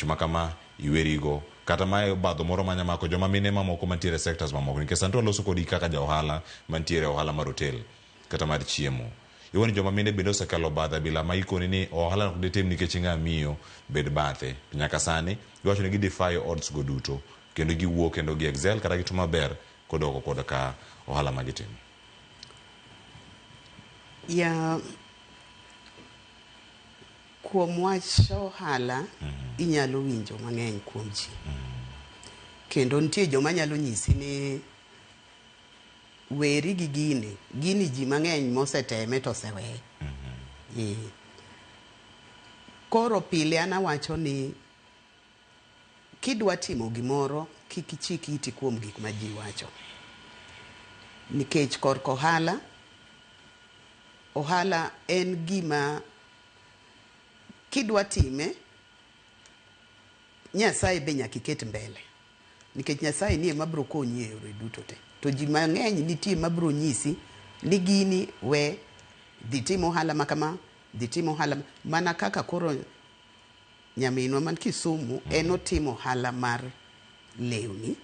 Tich ma kama iwerigo kata mae obadho moro manya mako joma mine mamoko mantiere e sectors mamoko nikech sani to waloso kodi kaka ja ohala mantiere e ohala mar hotel kata mar chiemo. Iwuo ni joma mine bende osekalo obadho abila ma ikoni ni ohala ok ditim nikech ing'a miyo bed bathe. To nyaka sani giwacho ni gi defy odds go duto kendo giwuok kendo gi excel kata gitimo maber kodoko kod ka ohala ma gitimo. Ya kuom wach ohala inyalo winjo mang'eny kuom ji. Kendo nitie joma nyalo nyisi ni weri gi gini, gini ji mang'eny moseteme to oseweye. Ee. Koro pile an awacho ni kidwa timo gimoro kik ichik iti kuom gik ma ji wacho. Nikech korka ohala, ohala en gima kidwa time, Nyasaye be nyaka iket mbele. Nikech Nyasaye ni ema biro konyi e yore duto te. To ji mang'eny nitie ma biro nyisi ni gini we, dhi tim ohala ma kama, dhi tim ohala mana kaka koro nyaminwa man Kisumu en otimo ohala mar lewni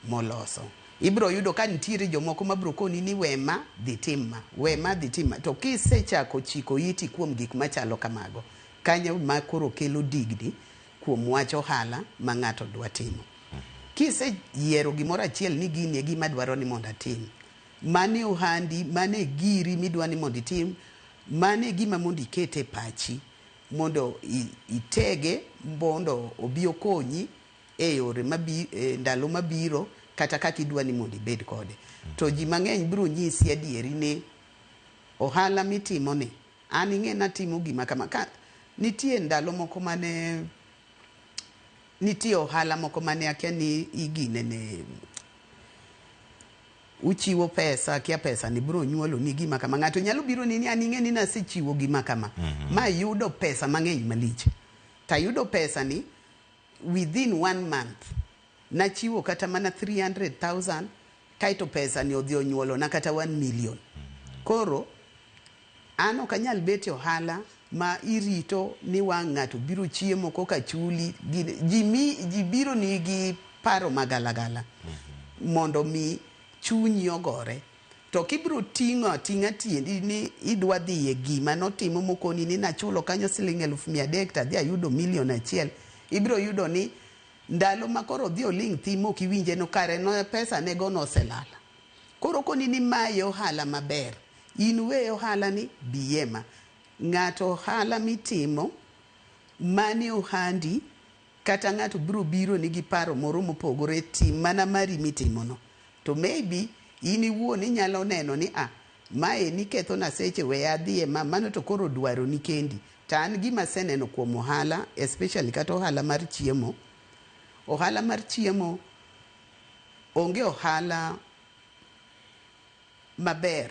moloso. Ibiro yudo ka nitiere jomoko mabiro koni ni we ma, dhi tim ma, we ma, dhi tim ma. To kisechako chiko iti kuom gik machalo kamago, kanyo ma koro kelo digni kuom wach ohala ma ng'ato dwa timo. Kiseyiero gimoro achiel ni gini e gima adwaro ni mondo atim, mano e ohandi, mano e giri midwa ni mondo itim, mano e gima mondo iket e pachi mondo itege mondo obi okonyi e yore mabi, e ndalo mabiro kata kaka idwa ni mondo ibed kode. To ji mang'eny biro nyisi adieri ni ohala mitimo ni, an ing'e natimo gima kama. Ka nitie ndalo moko mane nitie ohala moko mane akia ni iginene uchiwo pesa akia pesa ni biro nyuolo ni gima kama. Ng'ato nyalo biro ni ni an ing'e ni nasechiwo gima kama ma ayudo pesa mang'eny malich. Tayudo pesa ni within one month nachiwo kata mana 300,000 kaeto pesa ni odhi onyuolo na kata 1 million. Koro an ok anyal bet e ohala ma irito ni wang' ng'ato biro chiemo koka chuli. Ji, mi, ji biro ni gi paro magalagala mondo mi chunyi ogore. To kibiro ting'o ating'a tiendi ni idwa dhi e gima notimo mokoni ni nachulo kanyo siling 300,000 to adhi ayudo 1,000,000, ibiro yudo ni ndalo ma koro odhi oling' thi mok iwinje no kare no pesa nego noselal. Koro okoni ni mae ohala maber, in we ohala ni biye ma. Ng'ato ohala mitimo, mane ohandi, kata ng'ato biro biro ni gi paro moro mopogore, tim mana mari mitimono. To maybe in iwuon inyalo neno ni ah, mae ni kethona seche we adhiye ma, mano to koro dwaroni kendi. To an gima aseneno kuom ohala, especially kata ohala mar chiemo, ohala mar chiemo onge ohala maber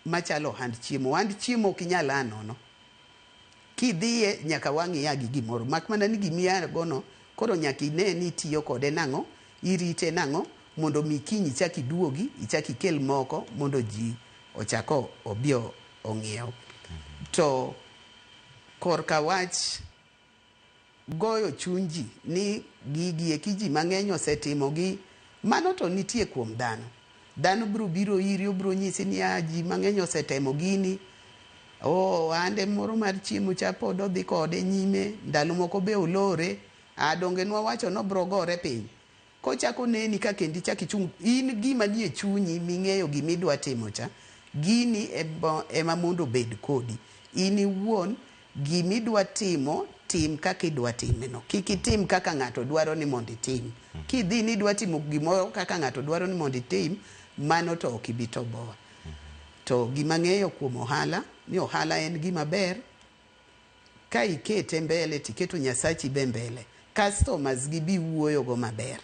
machalo ohand chiemo. Ohand chiemo ok inyal a nono. Kidhiye nyaka wang' ia gi gimoro. Mak mana ni gima ia go no, koro nyaka ine ni itiyo kode nang'o, irite nang'o, mondo mi kiny ichak iduogi, ichak ikel moko mondo ji ochak obi ong'iew. To korka wach goyo chuny ji ni gigi eki ji mang'eny osetimogi, mano to nitie kuom dhano. Dhano biro biro iri, obiro nyisi ni ah, ji mang'eny osetemo gini, oh, ohande moro mar chiemo cha pod odhi kode nyime, ndalo moko be olore, ah, donge nwawacho ni obiro gore piny. Kochako neni ka kendo ichak ichung', in gima nie chunyi ming'eyo gima idwa timo cha, gini ema mondo obed kodi. In iwuon gima idwa timo, tim kaka idwa time no. Kik itim kaka ng'ato dwaro ni mondo itim. Kidhi ni idwa timo gimoro kaka ng'ato dwaro ni mondo itim, mano to ok ibi toboa. To gima ang'eyo kuom ohala, ni ohala en gima ber, ka ikete mbele tiketo Nyasachi be mbele, customers gi bi wuoyo go maber.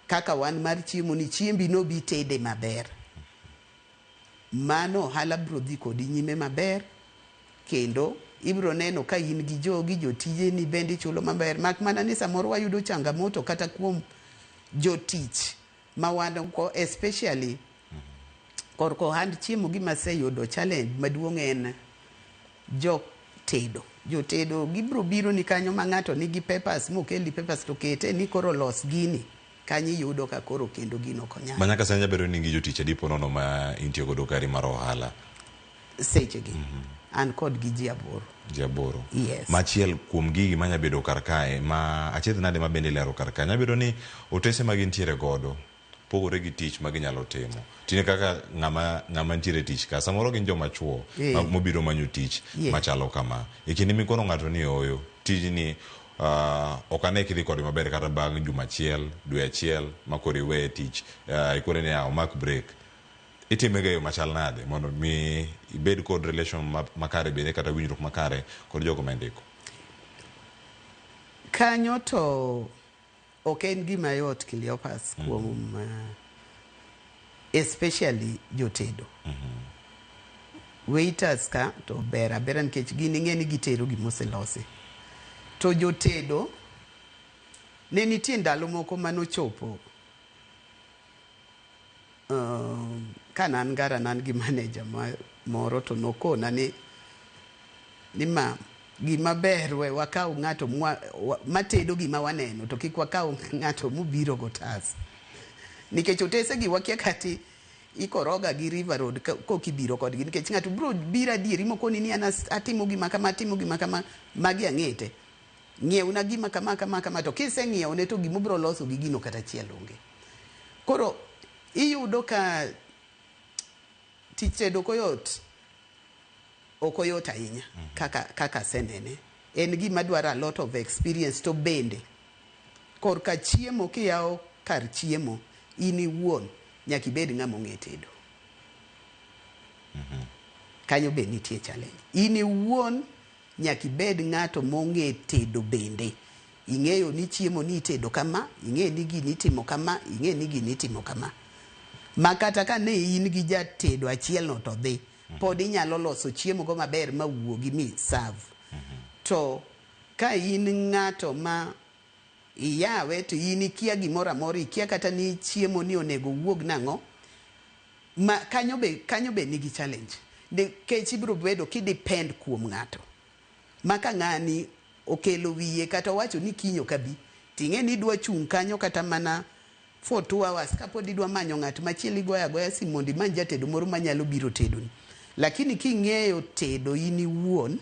Kaka wan mar chiemo ni chiembi no bi tede maber. Mano ohala biro dhi kodi nyime maber, kendo ibiro neno ka in gi jogi, jotijeni bende ichulo maber. Mak mana ni samoro wayudo changamoto kata kuom jotich ma wan go especially korka ohand chiemo. Gima aseyudo challenge maduong' en jotedo, Jotedo gibiro biro ni kanyo ma ng'ato nigi papers mokelni papers to kete ni koro los gini. Kanyo iyudo ka koro kendo gino ok onyal. Ma nyaka sani nyabedo ni in gi jotich adi ponono ma intiyo godo kari mar ohala? Sechegi an kod gi ji 8. Ji 8. Yes. Machiel kuom gigi manya bedo kar kae ma achiedh nade ma bende ilero kar kae nya bedo ni otese ma gintiere godo pogore gi tich ma ginyalo timo. Tinde kaka ng'ama ng'ama nitiere e tich ka samoro gin joma chuo mobiro manyo tich machalo kama. E kinde mikono ng'ato ni ooyo tijni ok ane kidhi kode maber kata bang' juma achiel, dwe achiel ma koro iweye tich ikone ni omak break. Itime ga e yo machal nade mondo mi ibed kod relation makare bende kata winjruok makare kod jogo ma indiko? Kanyo to ok en gima yot Cleophas kuom especially jotedo. Waiters ka to ber abera nikech gin ing'e ni gitero gima oselosi. To jotedo ne nitie ndalo moko manochopo ka ne an Ngara ne an gi manager moro to nokona ni ma gima ber we wakaw ng'ato matedo gima waneno to kik wakaw ng'ato mobiro gotas. Nikech otese gi wakia kati ikoroga gi River Road kokibiro kodgi nikech ng'ato biro biro adieri mokoni ni an atimo gima kama atimo gima kama magi ang'ete. Ng'iewna gima kama kama kama to kiseng'iewne to gima obiro loso gi gino kata achiel onge. Koro iyudo ka tich tedo ok oyot. Ok oyot ahinya kaka asenene. En gima dwaro a lot of experience to bende korka chiemo kiyawo kar chiemo in iwuon nyaka ibed ng'ama ong'e tedo. Kanyo be nitie challenge. In iwuon nyaka ibed ng'ato mong'e tedo bende. Ing'eyo ni chiemo ni itedo kama, ing'e ni gini itimo kama, ing'e ni gini itimo kama. Ma kata ka ne in gi jatedo achiel no to dhi, pod inyalo loso chiemo go maber ma wuogi mi serve. To ka in ng'ato ma iyawe to in ikia gimoro amora, ikia kata ni chiemo ni onego wuog nang'o, ma kanyo be nigi challenge. Nikech ibiro bedo kidepend kuom ng'ato. Ma ka ng'ani okelo wiye kata owacho ni kiny ok abi, ting'e ni idwa chung' kanyo kata mana for 2 hours kapod idwa manyo ng'at machielo igoyo agoya simu mondo imany jatedo moro manyalo biro tedoni. Lakini king'eyo tedo in iwuon,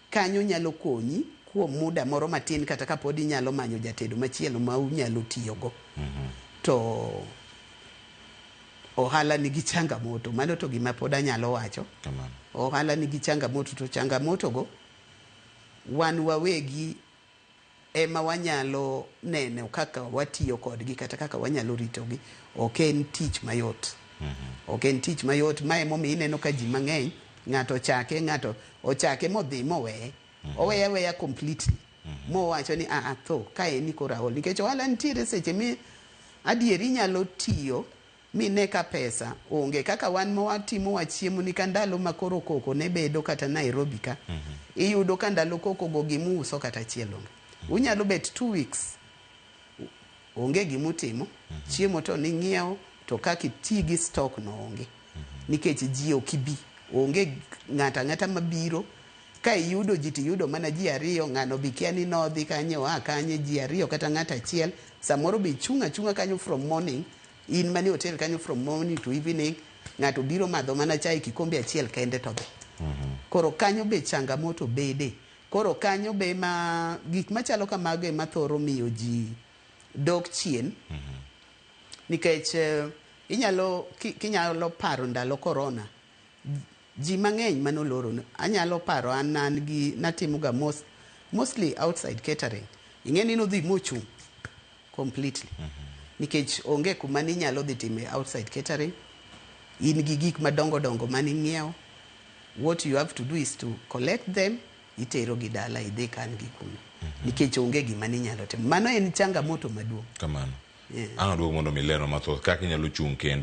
kanyo nyalo konyi kuom muda moro matin kata kapod inyalo manyo jatedo machielo ma unyalo tiyogo. To ohala nigi changamoto, mano to gima pod anyalo wacho. Ohala nigi changamoto to changamoto go wan wawegi ema wanyalo neno kaka watiyo kodgi kata kaka wanyalo ritogi. Ok en tich mayot. Ok en tich mayot. Ma emomiyo ineno ka ji mang'eny ng'ato ochake, ng'ato ochake modhi moweye. Oweye aweya completely. Mowacho ni atho ka en ni koro aol. Nikech ohala nitiere seche mi adieri inyalo tiyo mine ka pesa onge. Kaka wan ma watimo wachiemo ni ka ndalo ma koro koko ne bedo kata Nairobi ka. Iyudo ka ndalo koko go gimuuso kata achiel onge. Unyalo bet 2 weeks onge gimutimo, chiemo to ning'iewo to kaka iti gi stock no onge. Nikech ji ok ibi, onge ng'ato ang'ata mabiro. Ka iyudo ji tiyudo mana ji 2, ng'ano bi kia ni nodhi kanye, oa kanye, ji 2 kata ng'ato achiel. Samoro be ichung' achung'a kanyo from morning, in mane hotel kanyo from morning to evening, ng'ato biro madho mana chai kikombe achiel kende to dhi. Koro kanyo be changamoto bede. Koro kanyo be ma gik machalo kamago ema thoro miyo ji dok chien. Nikech inyalo kinyalo paro ndalo corona, ji mang'eny manoloro. Anyalo paro an gi natimo ga mostly outside catering. Ing'e ni nodhi mochung' completely. Nikech onge kuma ninyalo dhi time outside catering. In gi gik madongo dongo maning'iewo. What you have to do is to collect them, itero gi dala idhi kan gi kuno. Nikech onge gima ninyalo timo. Mano en changamoto maduong'. Kamano. Ang' aduogo mondo mi lerno mathoth kaka inyalo chung' kendo.